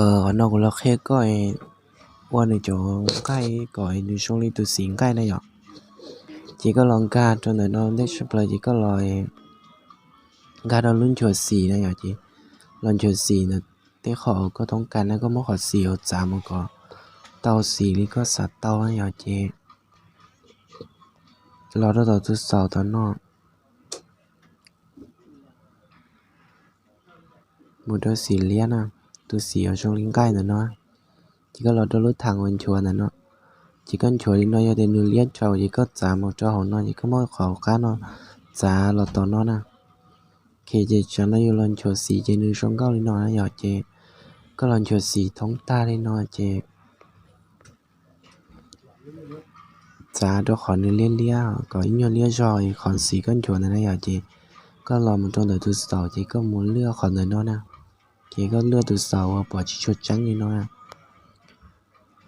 Qhov no kuv los qhia koj ua nws cov nqaij kom nws zoo li tus xim nqaij na yom. Ces koj los nkag rau ntawm no ntej tshaj plaws ces koj los nkag rau lub nchuav xim na yom, ces los nchuav xim ntawm tej qhov koj toob kas na, koj muab qhov xim hauv txav mus kom tau xim li koj xav tau na yom, ces los rau tom tus xaum tom no, mus rau xim liab na, tus xim uas zoo li nqaij ntawm no, ces koj los rau lub thaj uas nchuav ntawm no, ces koj nchuav li no yog tias nws liab dhau ces koj txav mus rau hauv no ces koj muab qhov qab no txav los tom no na. Ok, ces tsam no yus los nchuav xim ces nws zoo nkauj li no na yom, ces koj los nchuav xim thoob tag li no ces txav rau qhov nws liab liab kom ib nyuag liab zog qhov xim koj nchuav ntawd na yom, ces koj los mus rau ntawm tus xaum ces koj mus lwaj qhov ntawm no na, ces koj lwaj tus xaum uas pom tsis tshua tseeb li no na.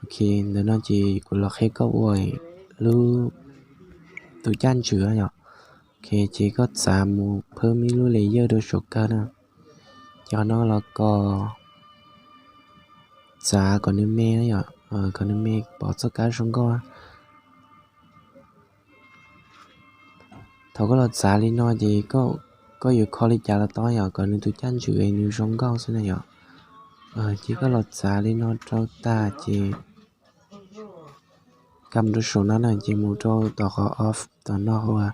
Ok, ntawm no ces kuv los qhia koj ua lub tus caj ntswg yom. Ok, ces koj txav mus phawb me lub layer rau saum kawg na. Ces qhov no los kos txav kom nws me na yom, kom nws me pom txoj kab zoo nkauj. Thaum koj los txav li no ces koj yuav kho li cas los tau yom, kom nws tus caj ntswg nws zoo nkauj xwb na yom. Ces koj los txav li no rau tag ces koj mus rau saum no na, ces mus rau tom qhov off tom no uas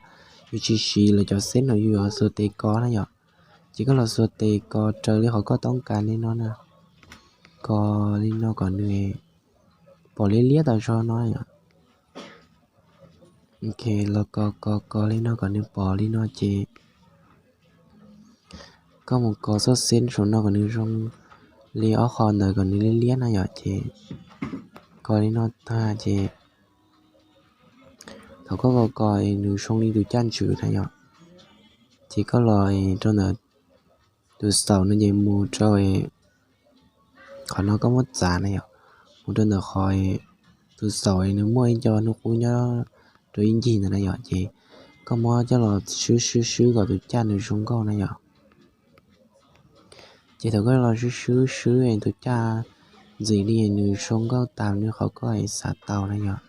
yus tsis siv lawv cov xeb no, yus yuav xuas tes kos na yom. Ces koj los xuas tes kos raws li qhov koj toob kas li no na, kos li no kom nws pom liab liab tas zog no yom. Ok, los kos kos kos li no kom nws pom li no ces koj mus kos txoj xeb saum no kom nws zoo li ob qho ntawd kom nws liab liab na yom, ces kos li no tag ces thaum koj kos kos nws zoo li tus caj ntswg na yom, ces koj los rau ntawm tus xaum no ces mus rau qhov no koj muab txav na yom, mus rau ntawm qhov tus xaum nws muaj ib co hnub qub nyob rau ib ncig ntawd na yom, ces koj muab coj los swb swb swb kom tus caj nws zoo nkauj na yom. Ces thaum koj los swb swb swb tus caj ntxim li nws zoo nkauj tas li qhov koj xav tau na yom.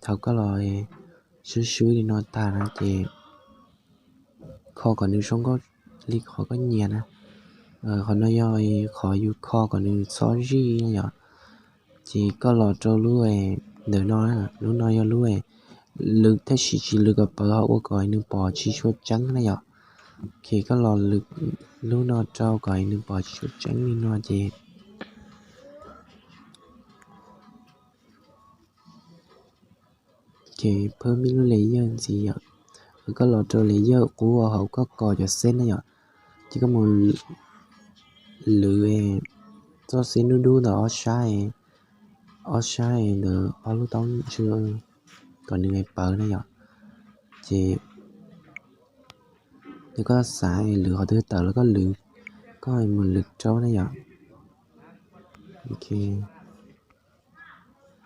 Thaum koj los swb swb li no tag na ces kho kom nws zoo nkauj li qhov koj nyiam na. Qhov no yog qhov yus kho kom nws txhob zij na yom. Ces koj los rau lub ntawm no, lub no yog lub lwm, tab sis tsis lwm kom pawv, ho ua kom nws pom tsis tshua tseeb na yom. Ces koj los lwm lub no rau kom nws pom tsis tshua tseeb li no ces ces phawb me lub layer ntxiv yom. Koj los rau layer qub hauv koj kos cov xeb na yom. Ces koj mus lwm txoj xeb dub dub ntawm ob sab, ob sab ntawm ob lub taub ntswg kom nws pawv na yom. Ces yog koj xav lwm qhov twg tawm los koj lwm, koj mus lwm rau na yom.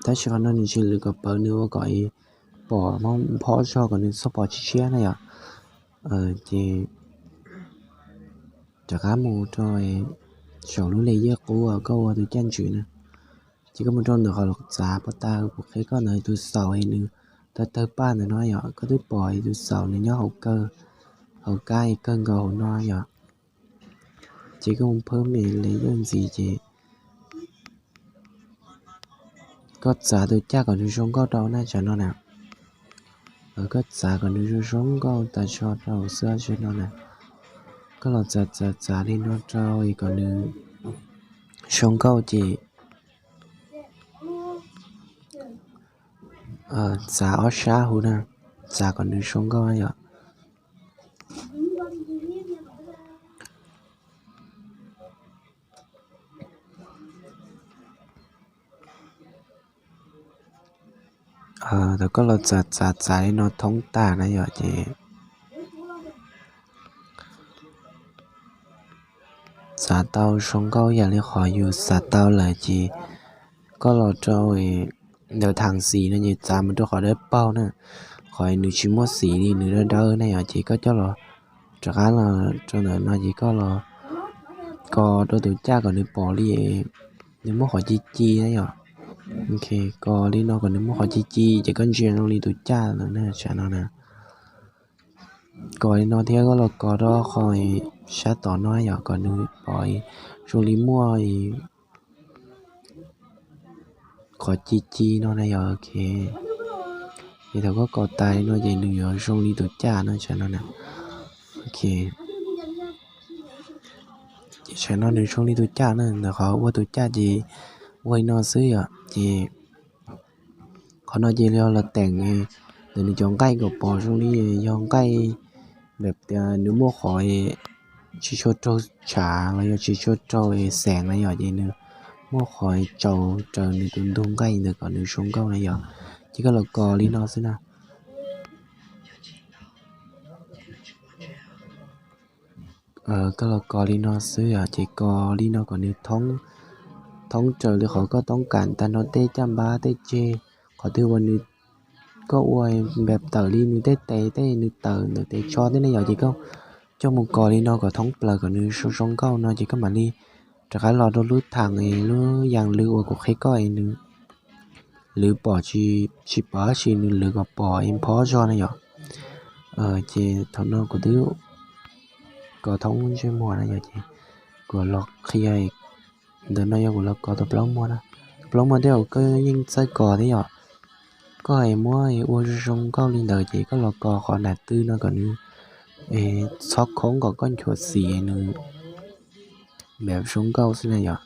Tab sis qhov no nws tsis lwm kom pawv, nws ua kom pom mob phob zog kom nws txhob pom tshiab tshiab na yom. Ces rov qab mus rau saum lub layer qub uas koj ua tus caj ntswg na. Ces koj mus rau ntawm qhov txav pov tas kuv qhia koj ntawd, tus xaum nws tawg tawg paj ntawm no yom, koj twb pom tus xaum nws nyob hauv kawg, hauv kab kawg nkaus hauv no yom. Ces koj mus phawb me layer ntxiv ces koj txav tus caj kom nws zoo nkauj rau na, tsam no na. Koj txav kom nws zoo zoo nkauj tas zog rau xwb, tsam no na. Koj los txav txav txav li no rau kom nws zoo nkauj ces txav ob sab huv na, txav kom nws zoo nkauj na yom. Thaum koj los txav txav txav li no thoob tag na yom, ces txav tau zoo nkauj yam li qhov yus xav tau lawm ces koj los rau ntawm thaam xim no ces txav mus rau qhov dawb paug na, qhov nws tsis muaj xim li, nws dawb dawb na yom, ces koj coj los rov qab los rau ntawm no ces koj los kos rau tus caj kom nws pom li, nws muaj qhov ci ci na yom. Ok, kos li no kom nws muaj qhov ci ci ces koj ntsia zoo li tus caj ntawd na, tsam no na. Kos li no thiab koj los kos rau qhov sab tom no yom, kom nws pom zoo li muaj qhov ci ci no na yom. Ok, ces thaum koj kos tas li no ces nws yuav zoo li tus caj no, tsam no na. Ok, ces tsam no nws zoo li tus caj na, ntawm qhov ua tus caj ces ua li no xwb yom. Ces qhov no ces yog los teem ntawm nws cov nqaij kom pom zoo li yog nqaij, nws muaj qhov tsis tshua raug tshav los yog tsis tshua raug xeem na yom, ces nws muaj qhov tsaus raws nws tus ntug nqaij ntawd kom nws zoo nkauj na yom. Ces koj los kos li no xwb na. Koj los kos li no xwb yom, ces kos li no kom nws thoob raws li qhov koj toob kam tag nrho tej caj npab tej ceg, qhov twg uas nws, koj ua npam tawm li nws tej tes tej, nws tawm ntawm tes tsho tej ne yom, ces koj coj mus kos li no kom thoob plaws kom nws zoo zoo nkauj no ces koj mam li rov qab los rau lub thaam lub yas lwv uas kuv qhia koj es nws lwv pom tsis pom tab sis nws lwv kom pom es phob zog na yom. Ces thaum no kuv twb kos thoob ntsej muag na yom, ces kuv los qhia, ntawm no yog kuv los kos tus plaub muag na. Tus plaub muag tej zaum koj yeej txawj kos thiab yom. Koj es muab ua zoo zoo nkauj li ntawd ces koj los kos qhov nram tw no kom nws, txhob khoob kom koj nchuav xim nws npam zoo nkauj xwb na yom.